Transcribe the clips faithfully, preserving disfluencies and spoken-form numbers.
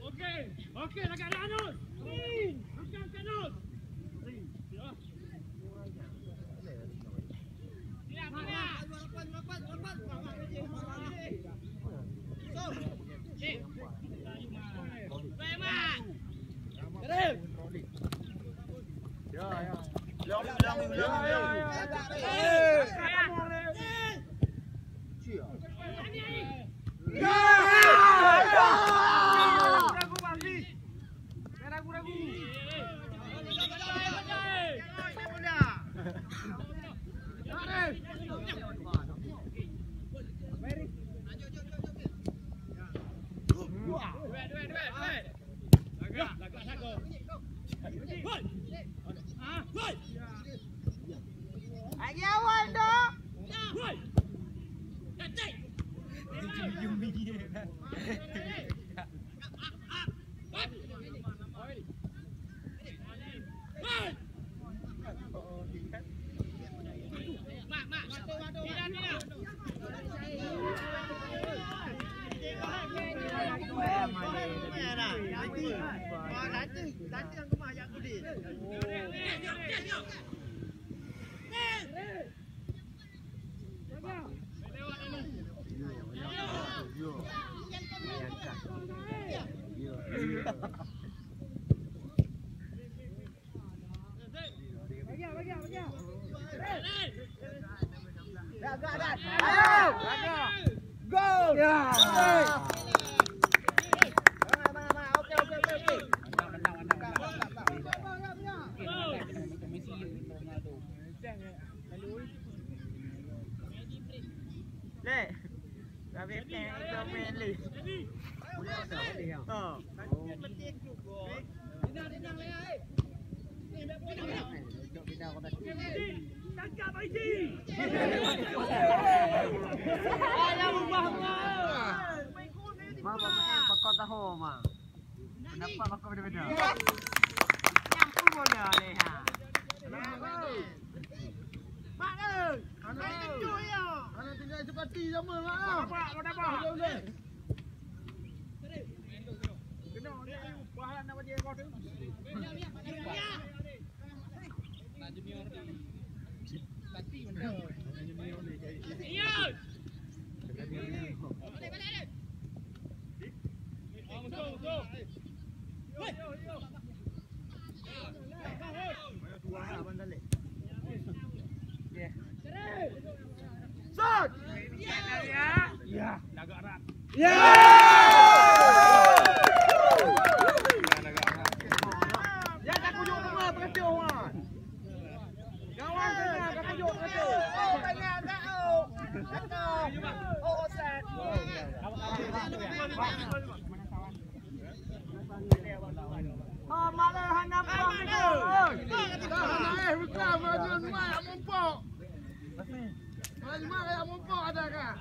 Okey, okey, lagak Anus. Angkat, angkat, Anus. Go! Ya. Okey, okey, okey, okey. Leh. Tapi teng itu main leh. Ha. Ma, ma, ma, pakon tahu, ma. Pendapat pakon beda-beda. Nyang pun bola leh, ha. Mak, eh. Anak. Anak tinggal sukati sama, mak. Apa, apa, apa? Boleh, boleh. Kena, ni, pahala nak baca kau tu. Shot! Ya. Ya. Ya, tak kujur rumah, terkejut rumah. Gawang tengah, terkejut, terkejut. Oh, banyak tak, oh. Cakap. Oh, offside. Oh, malah hana pulang tu. Oi. Dah hana, eh, bukan, Mak Jun, Mak, mumpuk. Mak, Mak, mumpuk ada kah?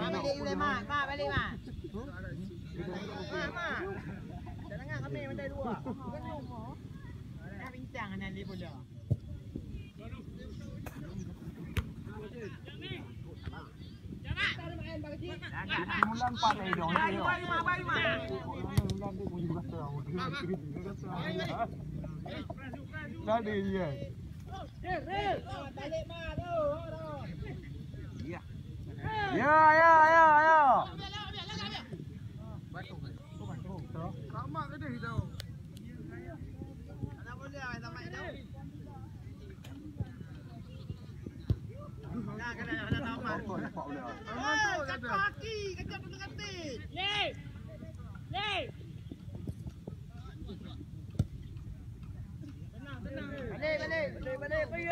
Mak, balik, Mak. Mak, balik, Mak. Mak, Mak. Dah dengar kami minta dua. Dah bincang dengan dia pula. Mulan pandai dong, ya. Tadi, ya. Ya, ya, ya, ya. Balik, balik, balik, balik, pergi.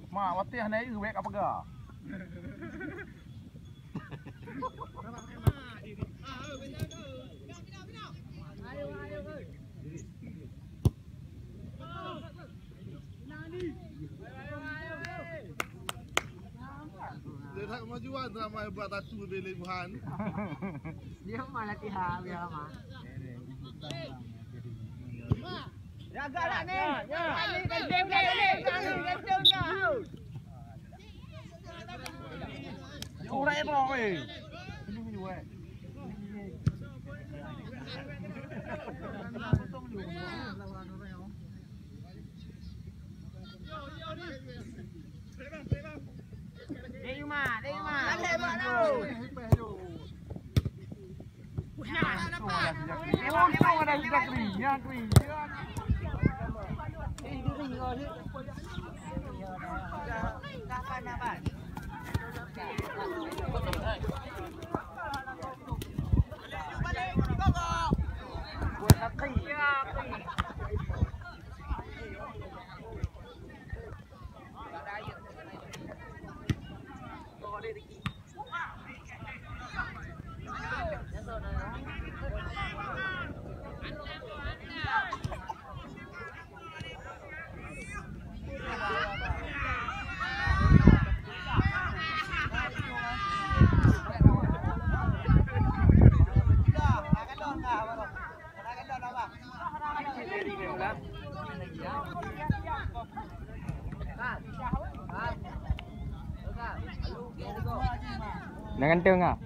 Ma, watèe hana eu, bèk ka peugah. Dia tak kemajuan selama buat satu lebih lebuhan. Dia mah latihan biar lama. Ya, agak lah ni. Ya, ya. Ni, ni, ni, ni, ni, ni, ni, ni. Jauh dah, eh, bro, eh. Dek Yuma, Dek Yuma. Jangan tengok.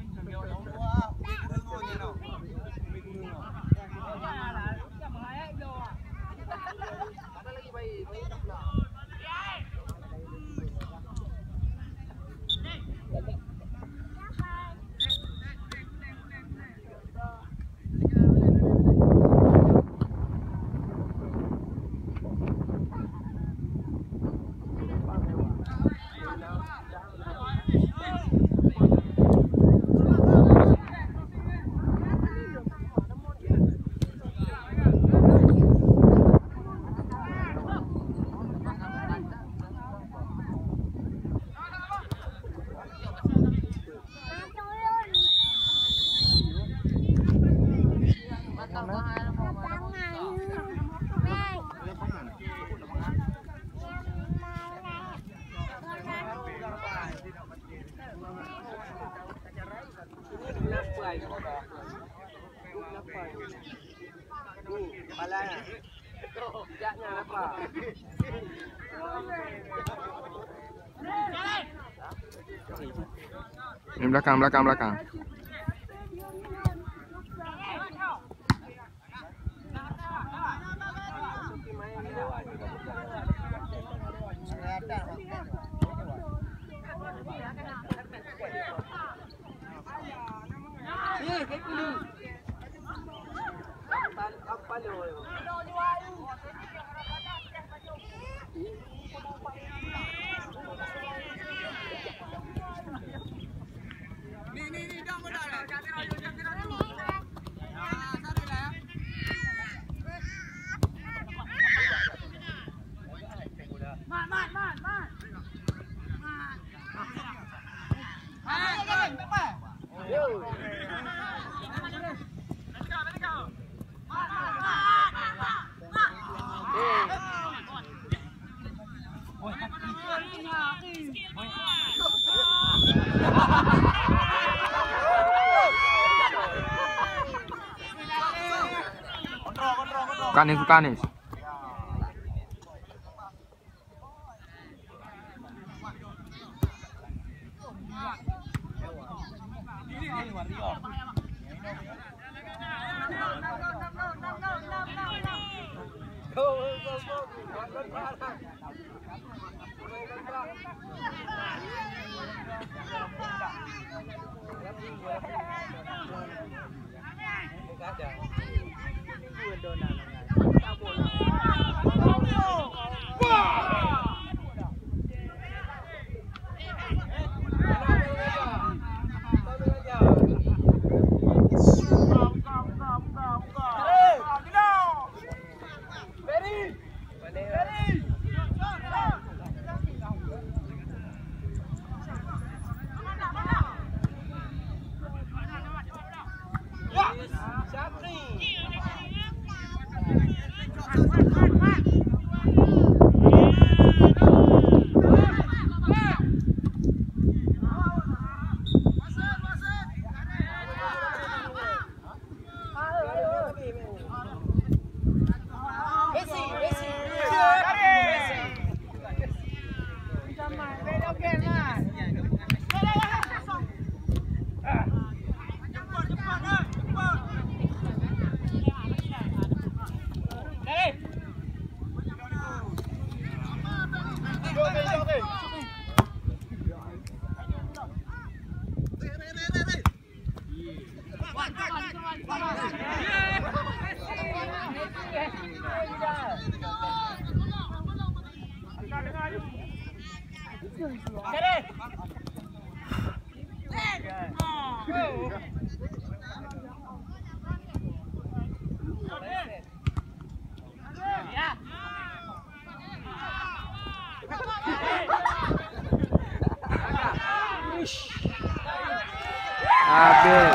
Ni belakang, belakang, belakang. Kanis, Kanis. Habis.